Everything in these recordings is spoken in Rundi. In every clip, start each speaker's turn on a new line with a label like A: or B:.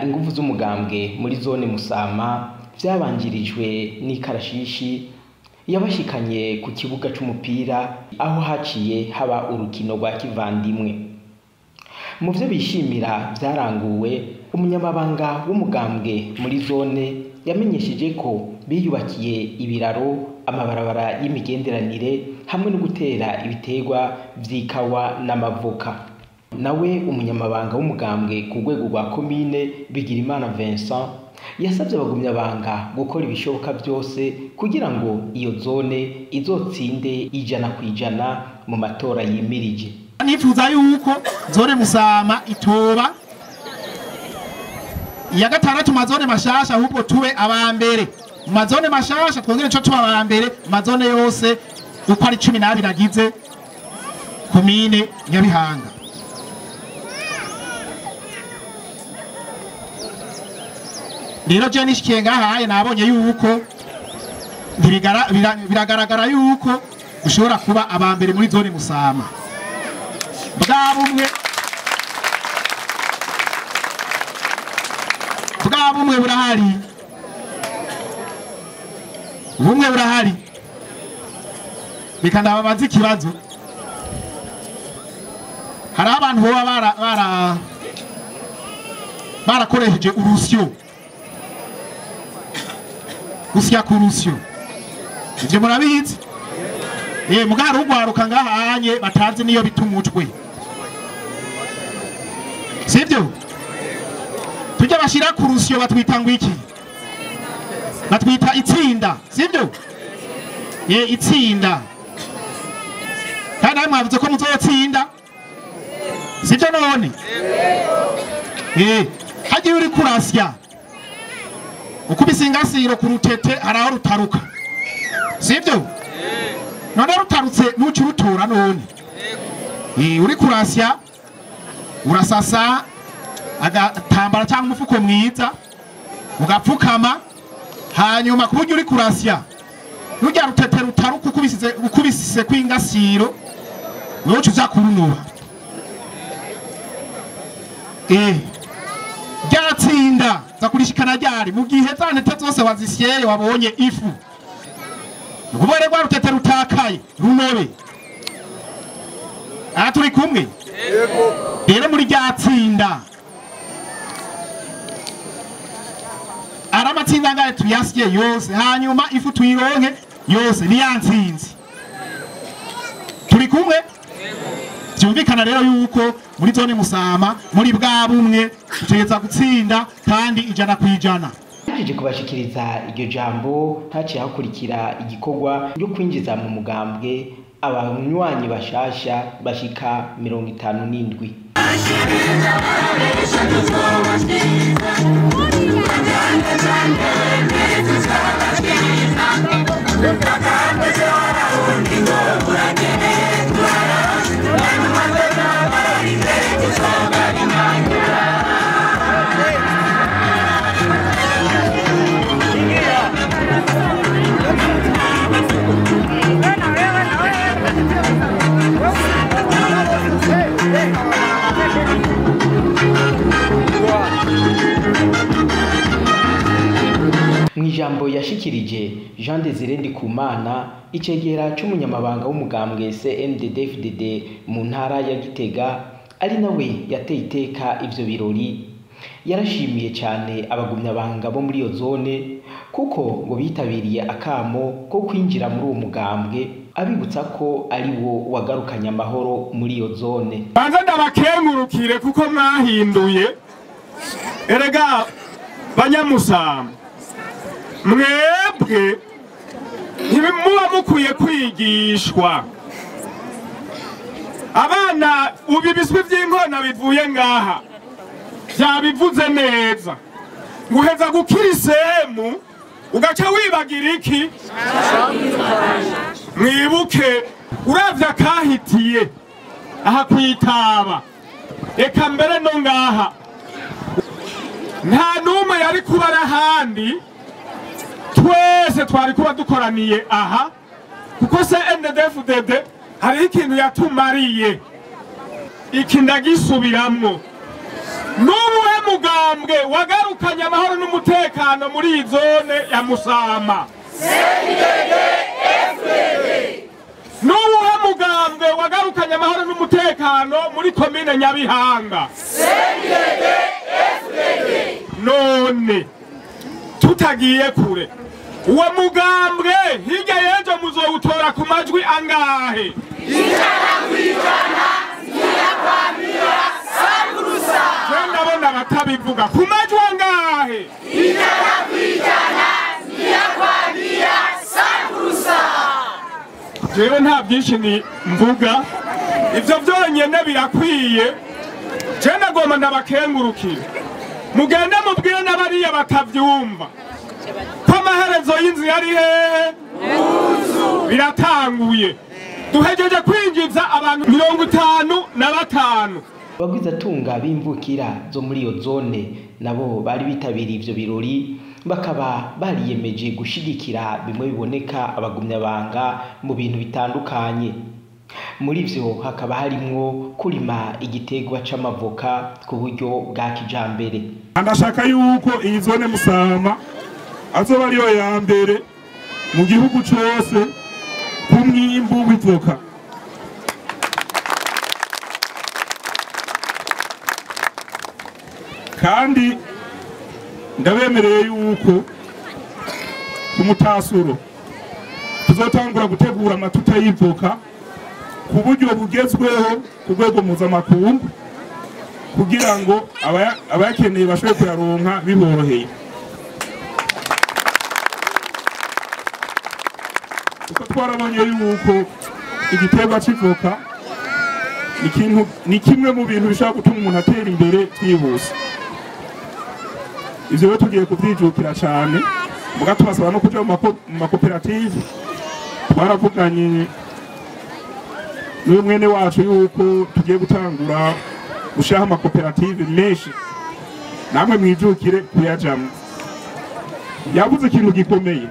A: Inguvu z'umugambwe muri zone Musama vyabanjirijwe n'ikarashishi yabashikanye ku kibuga c'umupira, aho haciye haba urukino rwa kivandimwe. Mu vyo bishimira vyaranguwe, umunyamabanga w'umugambwe muri zone yamenyesheje ko biyubakiye ibiraro, amabarabara y'imigenderanire hamwe no gutera ibiterwa vy'ikawa n'amavoka. Nawe umunyamabanga w'umugambwe ku rwego rwa komine, Bigirimana Vincent, yasabye abagumyabanga gukora ibishoboka byose kugira ngo iyo zone izotsinde 100% mu matora yimirije.
B: Nifuza yuko zone Musama itoba iya gatandatu mazone mashasha, ahubwo tube abambere mu mazone mashasha, twongere ico tuba abambere mu mazone yose uko ari 12 agize komine Nyabihanga. Rero je nishikiye ngahaye nabonye yuko biragaragara yuko ushobora kuba abambere muri zone Musama. Bwa bumwe burahari, bumwe burahari. Reka ndababaza ikibazo. Hari abantu boba barakoresheje urusyo, gusya ku rusyo, ivyo murabizi? Muga hari ugwaruka ngahanye batazi niyo bitumutwe, sivyo? Tujya bashira ku rusyo batwita ngo iki? Batwita itsinda, sivyo? Itsinda. Kandi namwe mwavuze ko muzotsinda, sivyo none? Hagiye uri kurasya ukubise ingasiro ku rutete haraho rutaruka, sivyo? None rutarutse nuci rutora none. Uri kurasya urasasa agatambara cyangwa umufuko mwiza ugapfukama, hanyuma kuburyo uri kurasya rujya rutete rutaruka ukubisise kw'ingasiro wewe uza kurunuba. Ryatsinda za kurishikana ryari mu gihe za ntete zose wazisyeye wabonye ifu. Ubwo rwa rutete rutakaye runobe. Aha turi kumwe? Yego. Rero muri ryatsinda aramatsinda ngaye tuyasye yose, hanyuma ifu tuyironke yose ni yantsinzi. Turi kumwe? Byumvikana rero yuko muri zone Musama muri bwa bumwe tutegeza gutsinda kandi 100%.
A: Ahejeje kubashikiriza iryo jambo, haciye hakurikira igikorwa cyo kwinjiza mu mugambwe abanywanyi bashasha bashika 57. Mw'ijambo yashikirije, Jean Desire Ndikumana, icegera c'umunyamabanga w'umugambwe CNDD-FDD mu ntara ya Gitega, ari nawe yateye iteka ivyo birori, yarashimiye cyane abagumyabanga bo muri iyo zone kuko ngo bitabiriye akamo ko kwinjira muri uwo mugambwe, abibutsa ko ari wo wagarukanye amahoro muri iyo zone.
C: Banza ndabakengurukire kuko mwahinduye. Erega banyamusama, mwebwe ntimuba mukwiye kwigishwa. Abana ubu ibiswi by'inkona bivuye ngaha byabivuze neza, nguheza gukira isemu ugaca wibagira iki? Mwibuke uravye akahitiye aha kwitaba, eka mbere no ngaha nta n'umwe yari kuba arahandi, twese twari kuba dukoraniye aha, kuko CNDD-FDD hariho ikintu yatumariye, iki ndagisubiramwo. N'ubuhe Nuwuhe mugambwe wagarukanye amahoro n'umutekano muri iyi zone ya Musama? Nuwuhe mugambwe wagarukanye amahoro n'umutekano muri komine Nyabihanga? None tutagiye kure, uwo mugambwe hirya y'ejo muzowutora ku majwi angahe? 100% ndabona batabivuga. Ku majwi angahe? 100%. Jewe nta byinshi ni mvuga, ivyo vyonyene birakwiye. Je ndagomba ndabakengurukira, mugende mubwire n'abariya batavyumva ko amaherezo y'inzu yari hehe. Biratanguye, duhejeje kwinjiza abantu 55.
A: Abagwizatunga b'imvukira zo muri iyo zone nabo bari bitabiriye ivyo birori, bakaba bariyemeje gushigikira bimwe biboneka abagumyabanga mu bintu bitandukanye. Muri vyo hakaba harimwo kurima igitegwa c'amavoka ku buryo bwa kijambere.
D: Ndashaka yuko iyi zone Musama azoba ariyo ya mbere mu gihugu cose ku mwimbu w'ivoka. Kandi ndabemereye yuko ku mutasuro tuzotangura gutegura amatuta y'ivoka ku buryo bugezweho ku rwego mpuzamakungu, kugira ngo abayakeneye bashobore kuyaronka biboroheye. Kuko twarabonye yuko igiterwa c'ivoka ni kimwe mu bintu bishobora gutuma umuntu atera imbere byihuse. Ivyo rero tugiye kuvyijukira cane, muga tubasaba no kuja mu makoperative. Twaravuganye n'uyu mwene wacu yuko tugiye gutangura gushiraho amakoperative menshi, namwe mwijukire kuyajamwo. Yavuze ikintu gikomeye,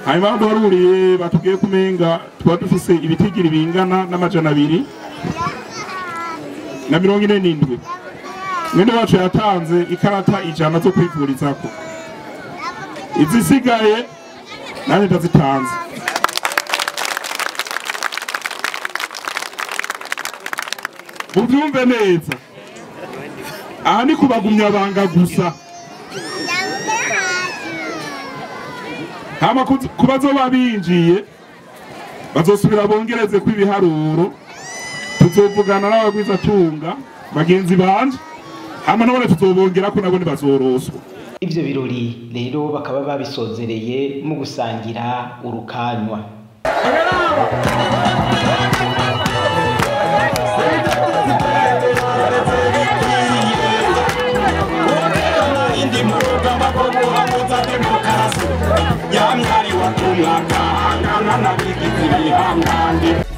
D: hanyuma duharuriye batubwiye kumenga tuba dufise ibitigiri bingana n'247. Mwene wacu yatanze ikarata 100 zo kwivurizako, izisigaye nanjye ndazitanze. Mubyumve neza, aha ni kubagumyabanga gusa. Hama kubazoba binjiye bazosubira bongereze kw'ibiharuro, tuzovugana n'abagwizatunga bagenzi banje, hama nabone tuzobongerako nabone bazoroswa.
A: Ivyo birori rero bakaba babisozereye mu gusangira urukanywa.
E: Yamwari watumwaka angana na bigiti bihangande.